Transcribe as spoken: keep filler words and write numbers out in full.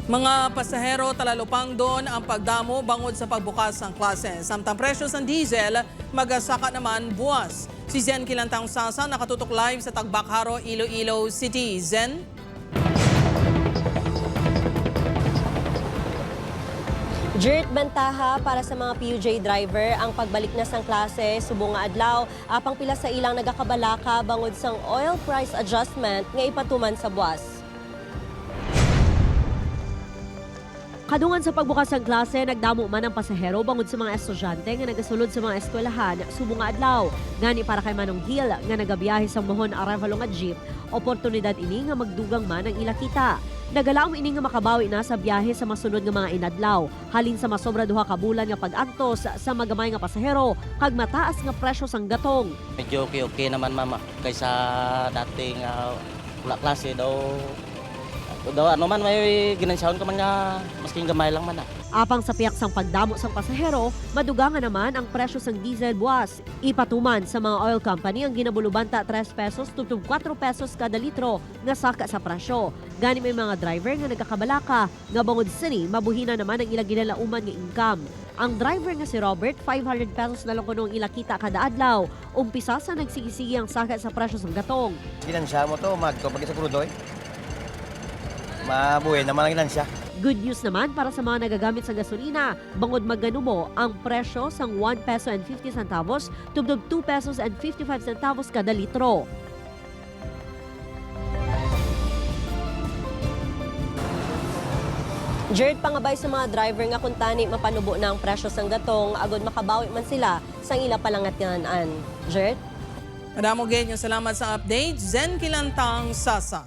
Mga pasahero, talalupangdon ang pagdamo bangod sa pagbukas sang klase. Samtang presyo sang diesel, magasaka naman buwas. Si Zen Kilantang Sasa, nakatutok live sa Tagbakaro, Iloilo City. Zen? Jert, bantaha para sa mga P U J driver ang pagbalik na sang klase subong nga adlaw, apang pila sa ilang nagakabalaka bangod sang oil price adjustment nga ipatuman sa buwas. Kadungan sa pagbukas sang klase, nagdamo man ang pasahero bangod sa mga estudyante nga nagasulod sa mga eskwelahan subong nga adlaw. Gani para kay Manong Hill nga nagabiyahe sa Mohon Arevalo nga jeep, oportunidad ini nga magdugang man ang ila kita. Nagalaom ini nga makabawi na sa biyahe sa masunod nga mga inadlaw, halin sa masobra duha ka bulan nga pag-antos sa magamay nga pasahero kag mataas nga presyo sang gatong. Medyo okay-okay naman, mama, kaysa dating ah, wala klase daw. Daw ano man, may ginansyahan ka man nga masking gamay lang man ah. Apang sa pihak sang pagdamo sang pasahero, madugangan naman ang presyo sang diesel buwas. Ipatuman sa mga oil company ang ginabulubanta tres pesos tubtob kuwatro pesos kada litro nga saka sa presyo. Gani may mga driver nga nagakabalaka nga bangod sini mabuhina naman ang ila ginalauman nga income. Ang driver nga si Robert, five hundred pesos na lang kuno ang ila kita kada adlaw. Umpisa sa nagsigisigi ang saka sa presyo sang gatong. Ginansya mo to, magto pag sa crude oil. Mabuhi naman ang ginansya. Good news naman para sa mga nagagamit sa gasolina, bangod maganumo ang presyo sang one peso and fifty centavos tubtob two pesos and fifty-five centavos kada litro. Jert, pangabay sa mga driver nga kuntani mapanubo na ang presyo sang gatong agod makabawi man sila sang ila palangatian-an. Jert? Madamo gid nga salamat sa update, Zen Kilantang Sasa.